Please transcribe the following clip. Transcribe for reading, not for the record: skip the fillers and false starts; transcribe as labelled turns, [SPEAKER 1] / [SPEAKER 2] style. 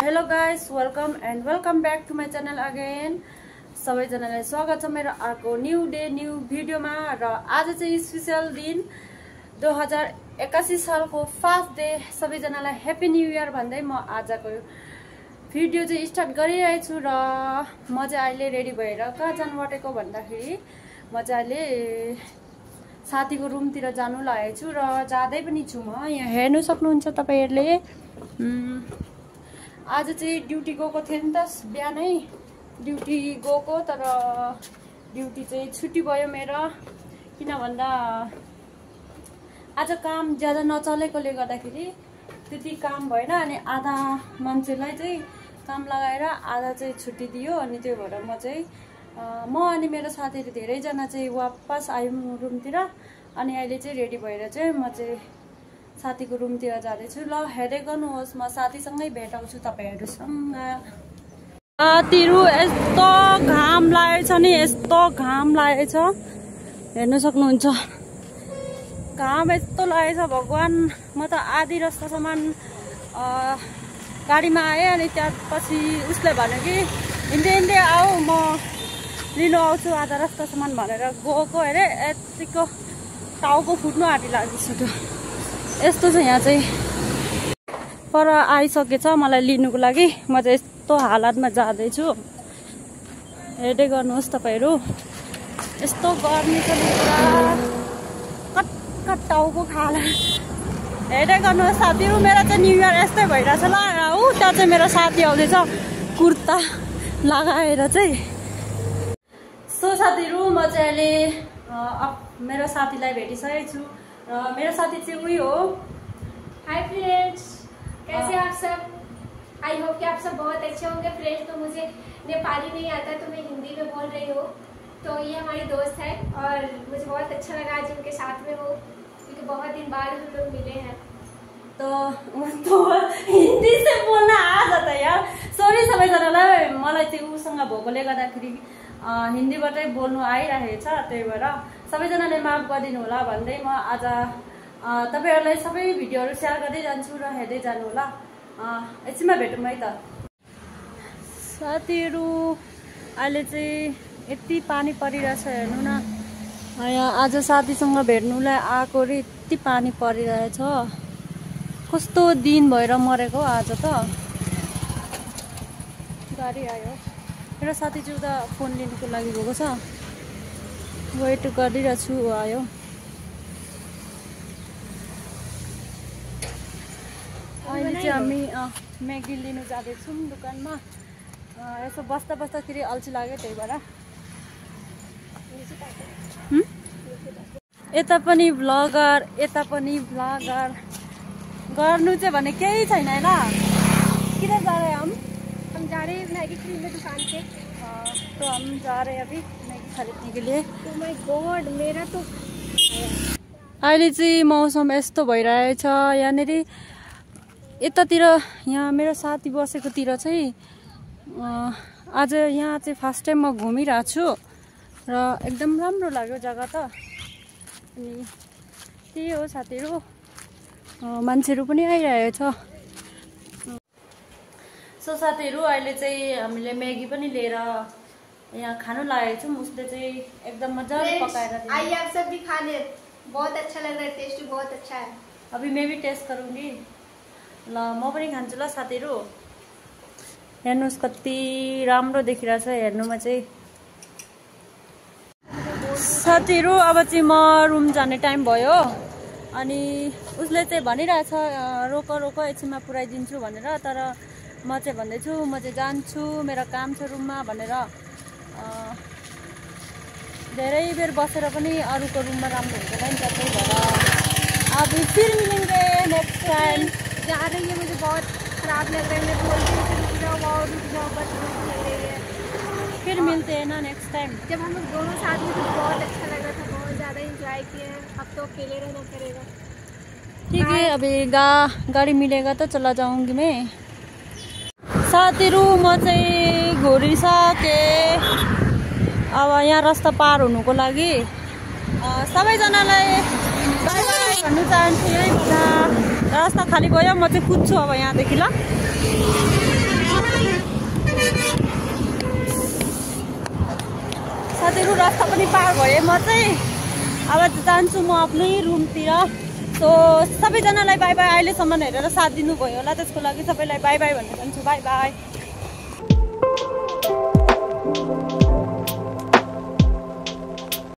[SPEAKER 1] Hello guys, welcome and welcome back to my channel again. सबैजनालाई स्वागत छ मेरो अर्को न्यू डे न्यू भिडियोमा र आज चाहिँ स्पेशल दिन 2081 सालको फर्स्ट डे। सबैजनालाई ह्यापी न्यू इयर भन्दै म आजको भिडियो चाहिँ स्टार्ट गरिरहेको छु र म चाहिँ अहिले रेडी भएर कहाँ जानु आँटेको भन्दाखेरि म चाहिँ अहिले साथीको रुमतिर जानु लागेको छु र जाँदै पनि छु। म यहाँ हेर्नु सक्नुहुन्छ तपाईहरुले आज चाहिँ ड्युटी गएको थिएँ नि त, बिहानै ड्युटी गएको, तर ड्युटी चाहिँ छुट्टी भयो मेरो। किन भन्दा आज काम ज्यादा नचलेकोले गर्दाखेरि त्यति काम भएन, अनि आधा मान्छेलाई चाहिँ काम लगाएर आधा चाहिँ छुट्टी दियो। अनि त्यो भएर म अनि मेरो साथीहरू धेरैजना चाहिँ वापस आयौँ रुमतिर। अनि अहिले चाहिँ रेडी भएर चाहिँ म चाहिँ साथीको रुमतिर जाँदैछु। ल हेर्दै गर्नुहोस्, म साथीसँगै भेटाउँछु तपाईहरुसँग। साथीहरू यस्तो घाम लागेछ नि, यस्तो घाम लागेछ, हेर्न सक्नुहुन्छ। घाम यस्तो लागेछ भगवान। म त आधी रास्तासम्म गाडीमा आएँ, अनि त्यसपछि उसले भन्यो कि हिँड्दै हिँड्दै आऊ, म लिनु आउँछु आधा रास्तासम्म भनेर गएको। अरे यतिको टाउको फुट्नु आँटी लागिसक्यो। यस्तो छ यहाँ चाहिँ। पर आइसकेछ मलाई लिनुको लागि। म चाहिँ यस्तो हालतमा जाँदैछु, हेर्दै गर्नुहोस् तपाईहरु। यस्तो गर्मी छ नि, पुरा कटकट टाउको खाला। हेर्दै गर्नुहोस् साथीहरु, मेरो चाहिँ न्यू इयर यस्तै भइरहेछ ल। ऊ त्यहाँ चाहिँ मेरो साथी आउँदैछ कुर्ता लगाएर चाहिँ। सो साथीहरु, म चाहिँ अहिले मेरो साथीलाई भेटिसकेको छु र मेरो साथी चाहिँ उही हो।
[SPEAKER 2] हाय फ्रेंड्स, कैसे आप सब? आई होप कि आप सब बहुत अच्छे होंगे। फ्रेंड्स, तो मुझे नेपाली नहीं आता तो मैं हिंदी में बोल रही हूँ। तो ये हमारी दोस्त है और मुझे बहुत अच्छा लगा आज उनके साथ में हो, क्योंकि बहुत दिन बाद हम लोग मिले हैं।
[SPEAKER 1] तो हिंदी से बोल्न आ जाता यार। सरी सबैजनालाई, मलाई चाहिँ उसँग भएकोले गर्दाखेरि हिन्दीबाटै बोल्नु आइरहेको छ, त्यही भएर सबैजनाले माफ गरिदिनु होला भन्दै म आज तपाईहरुलाई सबै भिडियोहरु शेयर गर्दै जान्छु र हेर्दै जानु होला। एकछिनमा भेटौँ है त साथीहरु। अहिले चाहिँ यति पानी परिरहेछ, हेर्नु न। यहाँ आज साथीसँग भेट्नुलाई आएको रे, यति पानी परिरहेछ। कस्तो दिन भएर मरेको आज त। गाडी आयो, मेरो साथी चाहिँ उता फोन लिनुको लागि गएको छ, वेट गरिरहेको छु, आयो। अहिले चाहिँ हामी म्यागी लिनु जाँदैछौँ दोकानमा। यसो बस्दा बस्दाखेरि अल्छी लाग्यो, त्यही भएर। यता पनि भ्लगर, यता पनि भ्लगर गर्नु चाहिँ भने केही छैन हैन। किन जा रहे हम
[SPEAKER 2] जा रहे हैं मैगी खरीदने दुकान से।
[SPEAKER 1] तो हम जा रहे हैं अभी मैगी खरीदने के लिए।
[SPEAKER 2] Oh my God, मेरा तो
[SPEAKER 1] अहिले चाहिँ मौसम यस्तो भइरहेछ यहाँनिर। यतातिर यहाँ मेरो साथी बसेकोतिर चाहिँ आज यहाँ चाहिँ फर्स्ट टाइम म घुमिरहेको छु र एकदम राम्रो लाग्यो जग्गा त। अनि त्यही हो साथीहरु, मान्छेहरू पनि आइरहेको छ। सो साथीहरु, अहिले चाहिँ हामीले मैगी पनि लिएर यहाँ खानु लागेको छौँ। उसले चाहिँ एकदम मजाले पकाएर दिन्छ।
[SPEAKER 2] आइए आप सब भी खाने, बहुत अच्छा लग रहा है, टेस्ट बहुत अच्छा है।
[SPEAKER 1] अभी मैं भी टेस्ट करूँगी। ल म पनि खान्छु ल साथीहरु। हेर्नुहोस् कति राम्रो देखिरहेछ हेर्नुमा चाहिँ। साथीहरु, अब चाहिँ म रुम जाने टाइम भयो। अनि उसले चाहिँ भनिरहेछ रोक रोक एकछिनमा पुऱ्याइदिन्छु भनेर, तर म चाहिँ भन्दैछु म चाहिँ जान्छु, मेरो काम छ रुममा भनेर। धेरै बेर बसेर पनि अरूको रुममा राम्रो हुँदैन नि त, त्यही भएर अब फिर मिलेंगे नेक्स्ट टाइम।
[SPEAKER 2] जा रही है, मुझे बहुत खराब लग रहा है। मैं बोल रही हूँ रुक जाओ, बस रुक लग रही है।
[SPEAKER 1] फिर मिलते हैं ना नेक्स्ट टाइम।
[SPEAKER 2] जब हम लोग दोनों साथ में तो बहुत अच्छा लग रहा था, बहुत ज़्यादा इंजॉय किए हैं। अब तो अकेले रहना पड़ेगा।
[SPEAKER 1] ठीक है, अभी गाड़ी मिलेगा तो चला जाऊंगी मैं। साथीहरु, म चाहिँ घुरिसकेँ। अब यहाँ रास्ता पार हुनुको लागि सबैजनालाई बाइ बाइ भन्नु चाहन्छु। यही रास्ता खाली भयो, म चाहिँ कुद्छु अब यहाँदेखि ल। रमाइलो रास्ता पनि पार भएँ म चाहिँ। अब जान्छु म आफ्नै रुमतिर। सो सबैजनालाई बाई बाई। अहिलेसम्म हेरेर साथ दिनुभयो होला त्यसको लागि सबैलाई बाई बाई भन्न चाहन्छु। By by.